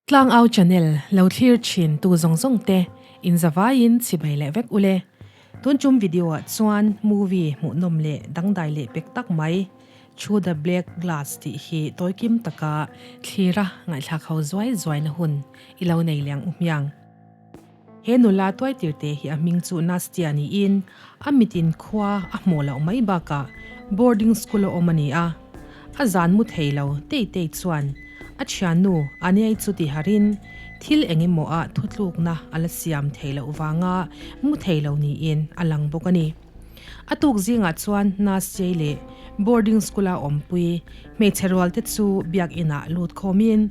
Tlangau channel lo thlir thin tu zawng zawng te in zavaiin chhibai leh vek ule. Tun tum video ah chuan movie hmuhnawm leh dangdai leh pek tak mai Through the Black Glass tih hi tawikim taka thlira ngaihthlak ho zuai zuaina hun i lo nei liang u hmiang. He nula tuaitir te hi a hming chu Nastia niin a mitin khua a hmuh loh mai bakah boarding school a awm a ni a. A zan mu thei lo tei tei chuan a thiannu Aniai chu ti harin thil eng emaw ah thutlukna a la siam thei loh vanga mu thei lo niin a lang bawk a ni. A tuk zingah chuan Nurse leh boarding school-a awmpui hmeichhe rualte chu biakinah lut khawmin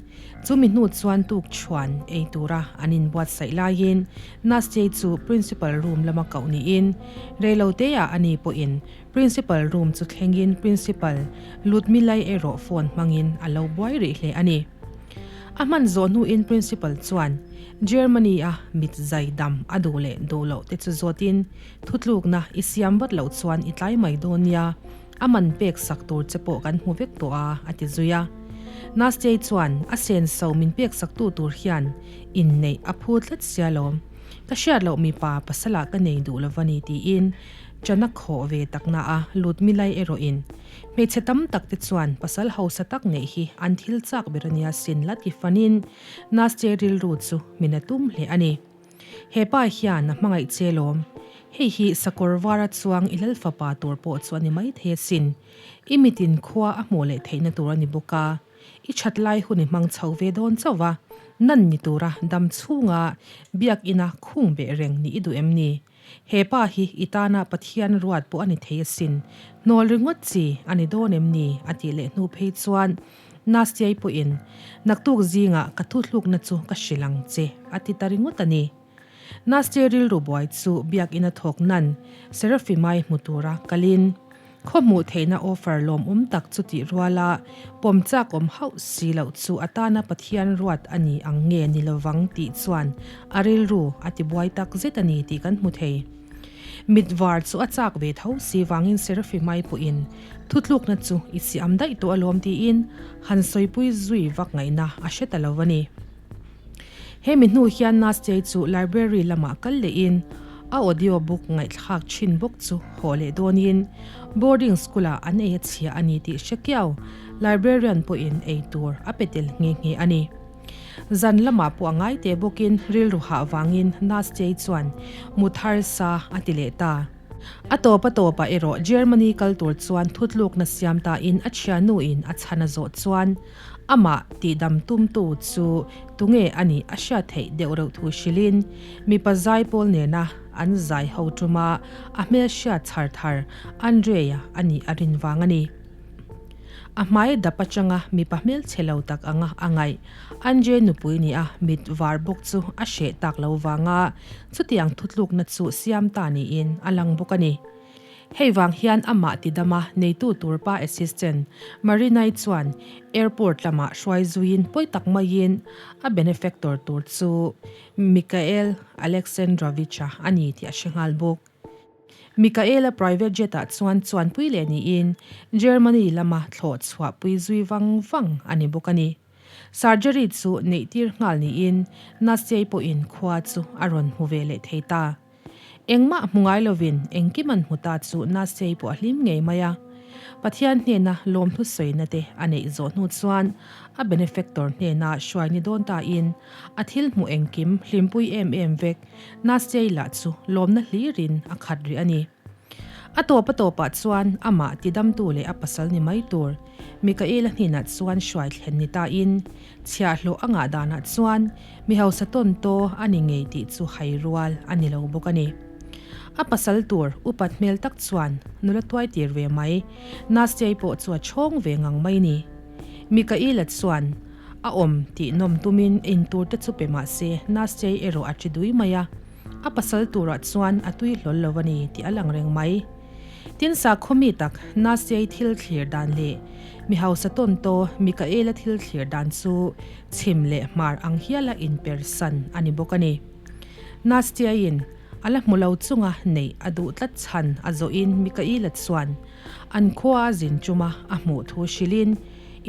chumi hnu chuan tuk chhuan ei tura an inbuatsaih laiin Nurse chu principal room lama koh niin reiloteah ani pawhin principal room chu thlengin principal Ludmilai erawh phone hmangin a lo buai rih hle a ni. A hman zawh hnuin principal chuan Germany-a mit zai dam a duh leh duh loh te chu zawtin Thutlukna i siam vat loh chuan i tlai mai dawn nia, a man pek sak tur che pawh kan hmu vek tawh a, a ti zui a. Nastei chuan a senso min pek sak tu tur hian inneih a phu tlat sia lawm. Ka hriat loh mipa pasalah ka nei duh lo va ni tiin chana khawh ve takna a lut milai erawhin hmeichhe tam tak te chuan pasal hausa tak neih hi an thil chak ber ania sin la ti fanin Nastei rilru chu min a tum hle a ni. He pa hian a hmangaih che lawm. Hei hi sakawr vara chuang i lal fapa tur pawh chu a ni mai thei asin. I mitin khua a hmuh leh theihna tur a ni bawk a. I that lai hun i hmang chho ve dawn chauh va, nan ni tura dam chhunga biakina khung beh reng ni i duh em ni? He pa hi i tana Pathian ruat pawh a ni thei asin. Hnawl ringawt chi a ni dawn em ni? a tih leh hnu phei chuan Nastiai pawhin, Naktuk zingah ka thuhlukna chu ka hrilh ang che, a ti ta ringawt a ni. Nastiai rilru buai chu biakina thawk nan Serafimai hmu tura kalin, khaw hmuh theihna offer lawmawm tak chu tih ruala pawm chak awm hauh si loh chu a tana Pathian ruat a ni ang nge ni lovang tih chuan a rilru a ti buai tak zet a ni tih kan hmu thei. Mit var chu a chak ve tho si vangin Serafimai pawhin Thutlukna chu i siam daih tawh alawm tiin han sawipui zui vak ngaihna a hre ta lo a ni. Hemi hnu hian Nastei chu library lamah kal lehin a audio book ngaihthlak thin bawk chu haw leh dawnin boarding school-ah an ei a chhia a ni tih hre kiau librarian pawhin ei tur a pe tel nghe nghe a ni. Zan lamah pawh a ngai teh bawkin rilru hah vangin Nastei chuan mut harsa a ti leh ta. A tawp a tawpah erawh Germany kal tur chuan thutlukna siam tain a thiannuin a chhan a zawh chuan amah tihdam tumtu chu tunge a nih a hriat theih deuh reuh thu hrilhin mipa zaipawl nena an zai ho tuma a hmelhriat chhar thar Andrea a nih a rin vang a ni. A hmai dap atanga mipa hmelchhe lo tak anga a ngaih. Andre nupui nia mit var bawk chu a hreh tak lo vanga chutiang thutlukna chu siam ta niin a lang bawk a ni. Hei vang hian amah tidama neitu tur pa assistant Marinai chuan airport lamah hruai zuiin pawi tak maiin a benefactor tur chu Mikhail Alexandrovich-a a ni tih a hre nghal bawk. Mikaela private jet ah chuan chuanpui leh niin Germany lama thlawh chhuahpui zui vang vang a ni bawk a ni. Surgery chu neih tir nghal niin Nastei pawhin khua chu a rawn hmu ve leh thei ta. Engmah hmu ngai lovin engkim an hmu ta chu Nastei pawh a hlim ngei mai a. Pathian hnena lawmhnu sawina te a neih zawh hnu chuan a benefactor hnena hruai ni dawn tain a thil hmuh engkim hlimpui em em vek Nastei lah chu lawmna hlirin a khat rih a ni. A tawp a tawpah chuan amah tidamtu leh a pasal ni mai tur Mikaela hnenah chuan hruai thlen ni tain chhiahhlawh a ngah danah chuan mi hausa tawn taw a ni ngei tih chu hai rual a ni lo bawk a ni. A pasal tur upat hmel tak chuan nula tuai tir ve mai Nastei pawh chu a chhawng ve ngang mai ni. Mikaela chuan A awm tih nawm tumin intur te chu pe mah se Nastei erawh a ṭi dui mai a, a pasal turah chuan a tui hlawl lo a ni tih a lang reng mai. Tin sakhaw mi tak Nastei thil thlir dan leh mi hausa tawn taw Mikaela thil thlir dan chu chhim leh hmar ang hiala inpersan a ni bawk a ni. Nasteiin a la hmu lo chunga neih a duh tlat chhan a zawhin Mikaela chuan an khua zin chuma a hmuh thu hrilhin.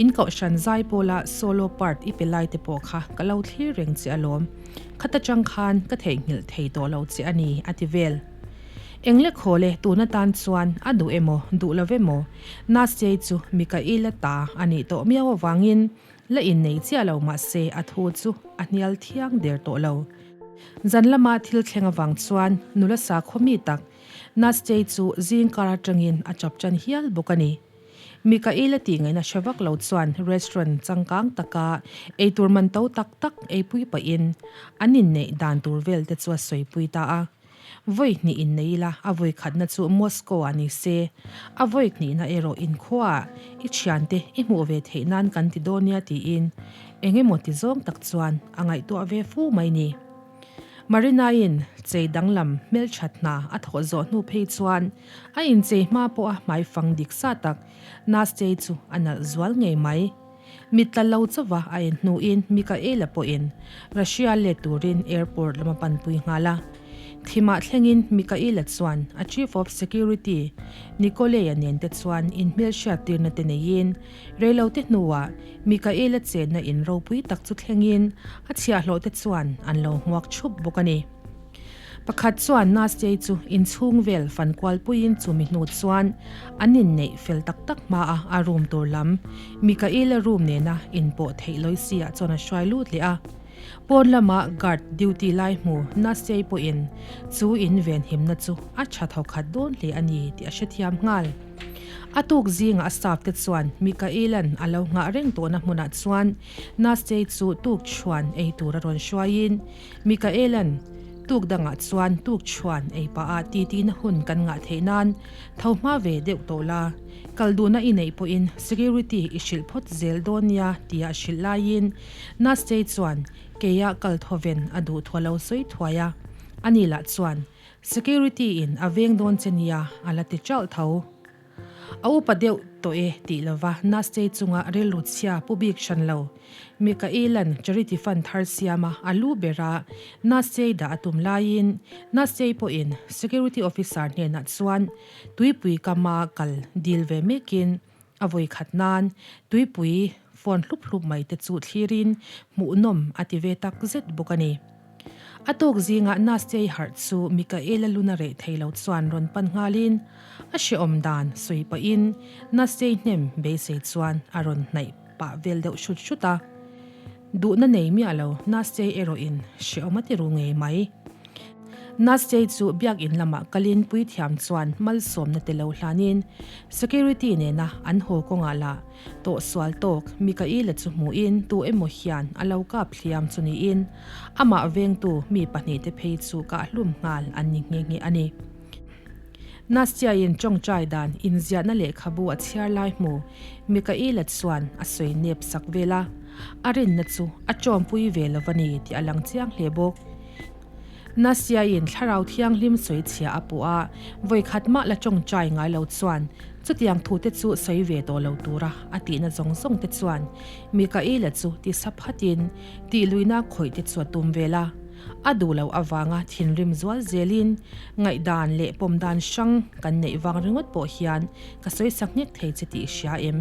In kohhran zai pawla solo part i pe lai te pawh kha ka lo thlir reng che alawm. Khata chang khan ka theihnghilh thei tawh lo che a ni, a ti vel. Engle khawle tun atan chuan a duh emaw duh lo emaw Nastya-i chu Mikaela ta a nih tawh miau avangin la innei chiah lo mahse a thu chu a hnial thiang der tawh lo. Zan lama thil thleng avang chuan nula sakhaw mi tak Nastya-i chu zing kar atangin a chap tan hial bawk a ni. Mikaela tih ngaihna hre vak lo chuan restaurant changkang taka eitur man to tak tak eipui pahin an inneih dan tur vel te chu a sawipui ta a. Vawi hnih innei ila a vawi khatna chu Moscow ah ni se, a vawi hnihna erawh inkhuaah i thiante i hmuh ve theih nan kan ti dawn nia tiin eng emaw ti zawng tak chuan a ngaihtuah ve fu mai ni. Marina-in chei danglam hmelthat hna a thawh zawh hnu phei chuan a inchei hma pawha hmaifang dik sa tak Nastei chu a nalh zual ngei mai. Mit tla lo chauva a en hnuin Mikaela pawhin Russia let turin airport lam a panpui nghal a. Thimah thlengin Mikaela chuan a Chief of Security Nikolay-a nen te chuan inhmelhriat tirna te neiin reilote hnuah Mikaela chenna in ropui tak chu thlengin a chhiahhlawh te chuan an lo hmuak thup bawk a ni. Pakhat chuan Nastei chu inchhung vel fan kualpuiin chumi hnu chuan an inneih fel tak tak hmaa a room tur lam Mikaela room nena inpawh theih lawi si ah chuan a hruai lut leh a. Pawn lama guard duty lai hmu Nastei pawhin chu in venhimna chu a tha thawkhat dawn hle a ni tih a hrethiam nghal. A tuk zingah a staff te chuan Mikaela'n a lo nghah reng tawhna hmunah chuan Nastei chu tuk chhuan ei tur a rawn hruaiin Mikaela'n tuk dangah chuan tuk chhuan ei pah ah titi na hun kan ngah theih nan tho hma ve deuh tawh la, kal duhna i neih pawhin security i hrilh phawt zel dawn nia tia a hrilh laiin Nastei chuan keia kal thawven a duh thu a lo sawi thuai a, ani lah chuan security in a veng dawn che nia a la ti ṭalh tho. A upa deuh tawh e tih lova Nastei chunga rilru chhia pu bik hran lo. Mikaela'n Charity Fund thar siama a lu bera Nastei dah a tum laiin Nastei pawhin Security Officer hnenah chuan tuipui kama kal dil ve mekin a vawi khat nan tuipui fawn hlup hlup mai te chu thlirin hmuhnawm a ti ve tak zet bawk a ni. A tuk zingah Nastei harh chu Mikaela luna reh thei lo chuan rawn pan nghalin a hrehawm dan sawi pahin Nastei hnem beisei chuan a rawn hnaih pah vel deuh hrut hrut a. Duhna nei miah lo Nastei erawhin hrehawm a ti ru ngei mai. Nastei chu biakin lamah kalin puithiam chuan malsawmna te lo hlanin security nena an haw kawngah lah Tawhsual tawk Mikaela chu hmuhin tu emaw hian a lo kap hliam chu niin amah vengtu mi pahnihte phei chu kahhlum nghal an ni nghe nghe a ni. Nastya-in tawngtai dan inziahna lehkhabu a chhiar lai hmu Mikaela chuan a sawi nep sak vel a, a rinna chu a tawmpui ve lo va ni tih a lang chiang hle bawk. Nasiain Thlarau Thianghlim sawi chhia a puh a, vawi khat mah la tawngtai ngai lo chuan chutiang thute chu sawi ve tawh lo tura a tihna zawng zawng te chuan Mikaela chu ti sa phatin tih luihna khawih te chu a tum vel a. A duh loh avanga thinrim zual zelin ngaihdan leh pawmdan hrang kan neih vang ringawt pawh hian ka sawi sak nghek thei che tih hria em?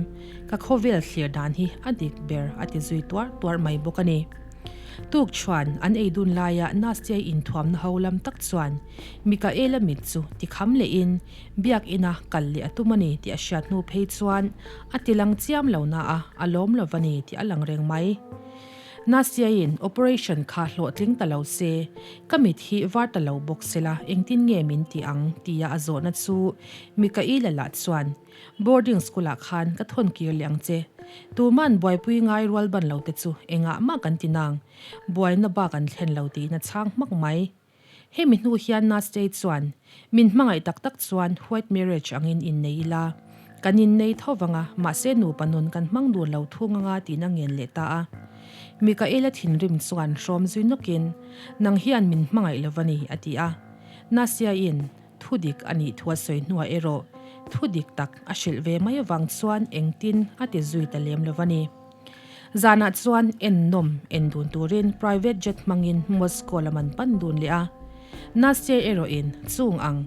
Ka khawvel thlir dan hi a dik ber a ti zui tuar tuar mai bawk a ni. Tuk chuan an ei dun laia Nastia inthuamna ho lam tak chuan Mikaela mit chu tikham lehin biak ina kal leh a tum a ni tih a hriat hnu phei chuan a ti lang chiam lo na a, a lawm lo va ni tih a lang reng mai. Nastia-in operation kha hlawhtling ta lo se, ka mit hi var ta lo bawk sela engtin nge min ti ang tia a zawhna chu Mikaela lah chuan Boarding school ah khan ka thawn kir leh ang che. Tuman buaipui ngai rual ban lo te chu engah mah kan ti nang. Buaina bak an thlen lo tiin a chhang hmak mai. Hemi hnu hian Nastei chuan min hmangaih tak tak chuan white marriage angin innei ila. Kan innei tho vang a, mahse nupa nun kan hmang dun lo thung anga tiin a ngen leh ta a. Mikaela thinrim chuan hrawm zui nawkin, Nang hian min hmangaih lo va ni, a ti a. Nasiain. Thu dik a nih thu a sawi hnuah erawh thu dik tak a hrilh ve mai avang chuan engtin a ti zui ta lem lo va ni. Zanah chuan en nawm en dun turin private jet hmangin Moscow lam an pan dun leh a. Nastya erawhin chung ang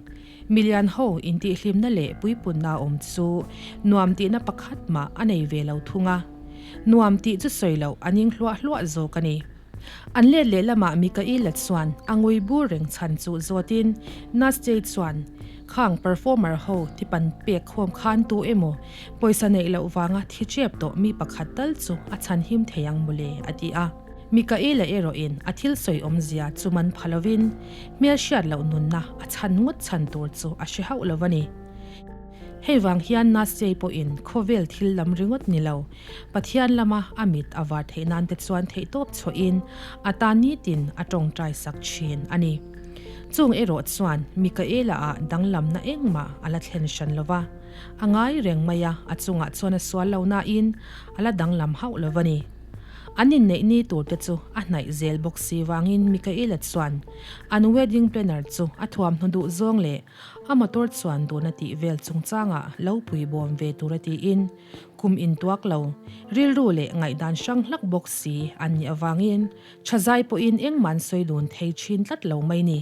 milian ho intihhlimna leh puipunna awm chu nuam tihna pakhat mah a nei ve lo thung a. Nuam tih chu sawi loh a ning hluah hluah zawk a ni. An let leh lamah Mikaela chuan a ngui bur reng chhan chu zawtin Nastei chuan, Khang performer ho tipan pek khawm khan tu emaw pawisa neih loh vanga thi chep tawh mi pakhat tal chu a chhan him thei ang mawle a ti a. Mikaela erawhin a thil sawi awmzia chu man pha lovin hmel hriat loh nunna a chhan ngawt chhan tur chu a hre hauh lo a ni. Hei vang hian Nastei pawhin khawvel thil lam ringawt ni lo, Pathian lama a mit a var theih nan te chuan theihtawp chhuahin a tan nitin a tawngtai sak thin a ni. Chung erawh chuan Mikaela ah danglamna engmah a la thlen hran lo va, a ngai reng mai a, a chungah chuan a sual lo nain a la danglam hauh lo va ni. An inneih ni tur te chu a hnaih zel bawk si vangin Mikaela chuan an wedding planner chu a thuamhnaw duh zawng leh a motor chuan dun a tih vel chungchangah lo pui bawm ve tur a tiin Kum intuak lo, rilru leh ngaihdan hrang hlak bawk si an nih avangin Thazai pawhin engmah an sawi dun thei thin tlat lo mai ni.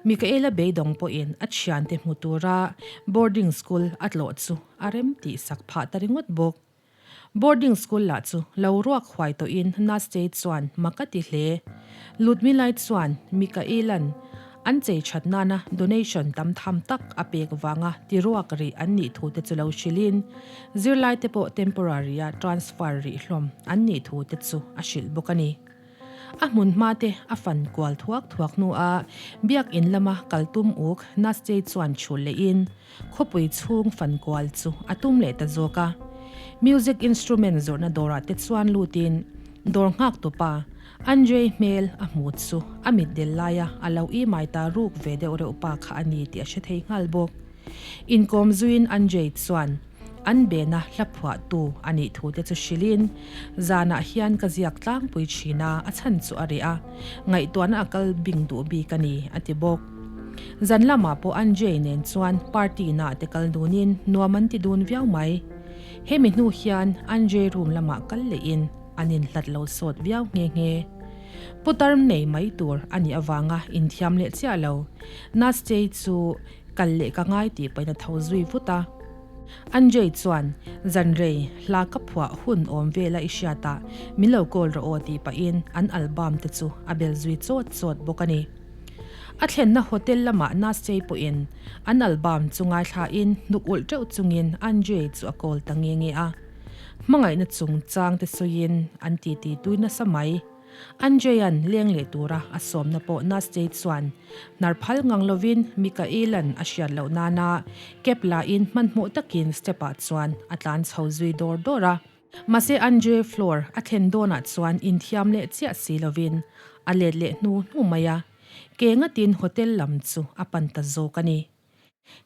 Mikaela beidawng pawhin a thiante hmu tura boarding school a tlawh chu a rem tih sak phah ta ringawt bawk. Boarding school lah chu lo ruak huai tawhin Nastei chuan mak a ti hle. Ludmilai chuan Mikaela'n An chei that nana donation tam tham tak a pek vanga tiruak rih an nih thu te chu lo hrilhin, zirlaite pawh temporary-a transfer rih hlawm an nih thu te chu a hrilh bawk a ni. A hmun hma te a fan kual thuak thuak hnua Biakin lama kal tum uk Nastei chuan chhul lehin khawpui chhung fan kual chu a tum leh ta zawk a. Music instrument zawrhna dawrah te chuan lutin dawr nghak tupa Andrei hmel a hmu chu a mit del laia a lo imai ta ruk ve deuh reuh pa kha a ni tih a hre thei nghal bawk. Inkawm zuiin Andrei chuan an bena hla phuahtu a nih thu te chu hrilhin, Zanah hian ka ziak tlangpui thin a, a chhan chu a reh a, ngaihtuahna a kal bing duh bik a ni, a ti bawk. Zan lamah pawh Andrei nen chuan party naah te kal dunin nuam an ti dun viau mai. Hemi hnu hian Andrei room lamah kal lehin, An inhlat lo sawt viau nghe nghe. Putar nei mai tur a nih avanga inthiam leh chiah lo. Nastei chu kal leh ka ngai tih pahin a tho zui vut a. Andrei chuan, Zanrei, hla ka phuah hun awm vela i hriat ah min lo call rawh aw tih pahin an album te chu a bel zui chawt chawt bawk a ni. A thlenna hotel lamah Nastei pawhin an album chu ngaithlain hnuk ulh teuh chungin Andrei chu a call ta nghe nghe a. Hmangaihna chungchang te sawiin an titi tui nasa mai. Andrea'n leng leh tura a sawmna pawh Nastei chuan hnar phal ngang lovin Mikaela'n a hriat loh nana cab lain hmanhmawh takin step-ah chuan a tlan chho zui dawr dawr a. Mahse Andrea floor a thlen dawnah chuan inthiam leh chiah si lovin a let leh hnu hnu mai a, ke ngatin hotel lam chu a pan ta zawk a ni.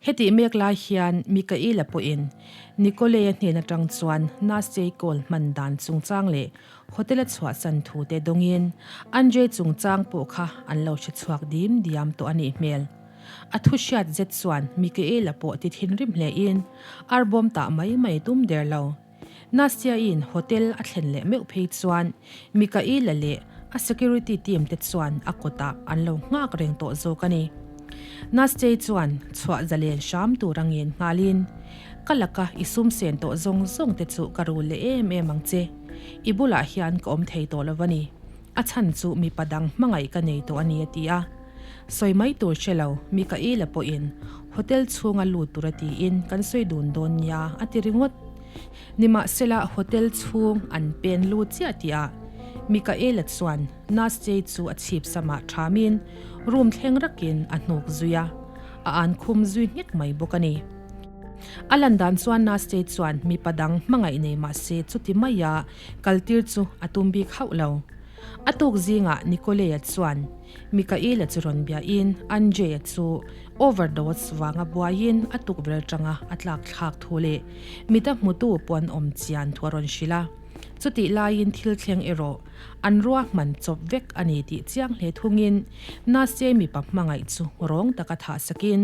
Hetih mek lai hian Mikaela pawhin Nikolay-a hnen atang chuan Nastya-i call hman dan chungchang leh hotel-a chhuahsan thu te dawngin Andrei chungchang pawh kha an lo hre chhuak dim diam tawh a nih hmel. A thu hriat zet chuan Mikaela pawh ti thinrim hlein arbawm tah mai mai tum der lo. Nastya-i'n hotel a thlen leh meuh phei chuan Mikaela leh a security team te chuan a kawtah an lo nghak reng tawh zawk a ni. Nastya-i chuan chhuah zalen hram tur a ngen nghalin, Ka laka i sum sen tawh zawng zawng te chu ka rul leh em em ang che. I bulah hian ka awm thei tawh lo a ni. A chhan chu mipa dang hmangaih ka nei tawh a ni a ti a. Sawi mai tur hre lo, Mikaela pawhin hotel chhunga lut tura tiin kan sawi dun dawn nia a ti ringawt. Nimahsela hotel chhung an pen lut chiah tihah Mikaela chuan Nastei chu a chhip samah thamin room thleng rakin a hnuk zui a, a an khum zui nghek mai bawk a ni. A lan dan chuan Nastei chuan mipa dang hmangaih nei mahse chuti maia kaltir chu a tum bik hauh lo. A tuk zingah Nikolay-a chuan Mikaela chu rawn biahin Andrei-a chu overdose vanga buaiin a tukverh atanga a tlak thlak thu leh mita hmutu pawh an awm chian thu a rawn hrilh a. Chutih laiin thil thleng erawh an ruahman chawp vek a ni tih chiang hle thungin Nase mipa hmangaih chu rawng taka thah sakin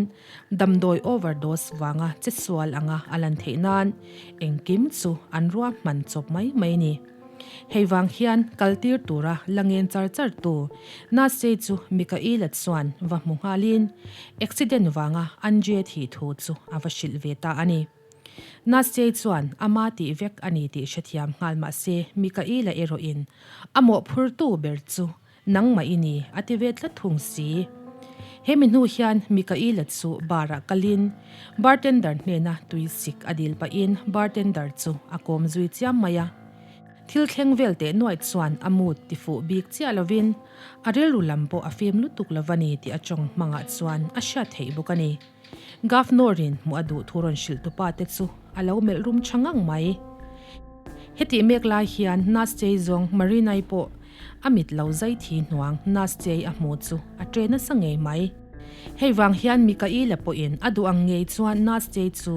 damdawi overdose vanga che sual anga a lan theih nan engkim chu an ruahman chawp mai mai ni. Hei vang hian kaltir tura la ngen char char tu Nastei chu Mikaela chuan va hmu nghalin accident vanga Andrea thih thu chu a va hrilh ve ta a ni. Nastei chuan ama tih vek a ni tih hrethiam nghal mah se Mikaela erawhin a mawhphurtu ber chu nangmah i ni a ti ve tlat thung si. Hemi hnu hian Mikaela chu bar-ah kalin bartender hnena tui sik a dil pahin bartender chu a kawm zui chiam mai a. Thil thleng vel teh nuaih chuan a mood ti fuh bik chiah lovin a rilru lam pawh a fim lutuk lo a ni tih a tawng hmangah chuan a hriat theih bawk a ni. Governor-in hmuh a duh thu rawn hrilh tu pa te chu a lo melh rum tha ngang mai. Hetih mek lai hian Nastei zawng Marina-i pawh a mit lo zai thi hnuang Nastei a hmu chu a ṭe nasa ngei mai. Hei vang hian Mikaela pawhin a duh ang ngei chuan Nastei chu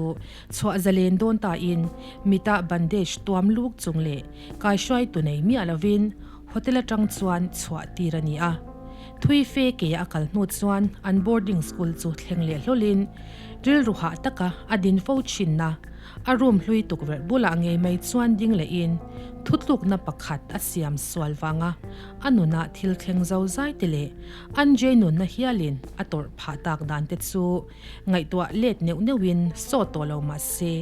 chhuah zalen dawn tain mitah bandage tuam luk chung leh kaihruaitu nei miah lovin Hotel atang chuan chhuah tir a ni a. Thui fe ke a kal hnu chuan an boarding school chu thleng leh hlawlin rilru hah taka a din fo thinna a room hlui tukverh bulah ngei mai chuan ding lehin thutlukna pakhat a siam sual vanga a nunah thil thleng zo zai te leh Anjay nunna hialin a tawrh phah tak dan te chu ngaihtuah let neuh neuhin sawt tawh lo mah se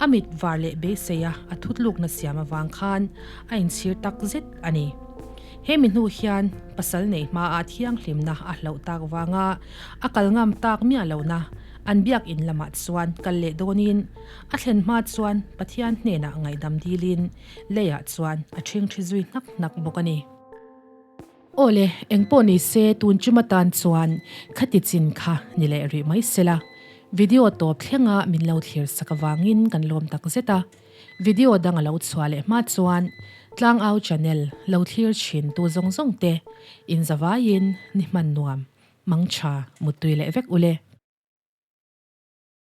A mit var leh beiseia a thutlukna siam avang khan a inchhir tak zet a ni. Hemi hnu hian pasal nei hmaa thianghlimna a hlauh tak vanga a kal ngam tak miah lohna an biakin lamah chuan kal leh dawnin a thlen hma chuan Pathian hnenah ngaihdam dilin leiah chuan a ṭhingṭhi zui hnak hnak bawk a ni. Aw le, engpawh ni se tun chum atan chuan khati chin kha ni leh rih mai sela. Video tawp thlenga min lo thlir sak avangin kan lawm tak zet a. Video dang a lo chhuah leh hma chuan Tlangau channel lo thlir thin tu zawng zawng te in zavaiin ni hman nuam, mangtha, muttui leh vek ule.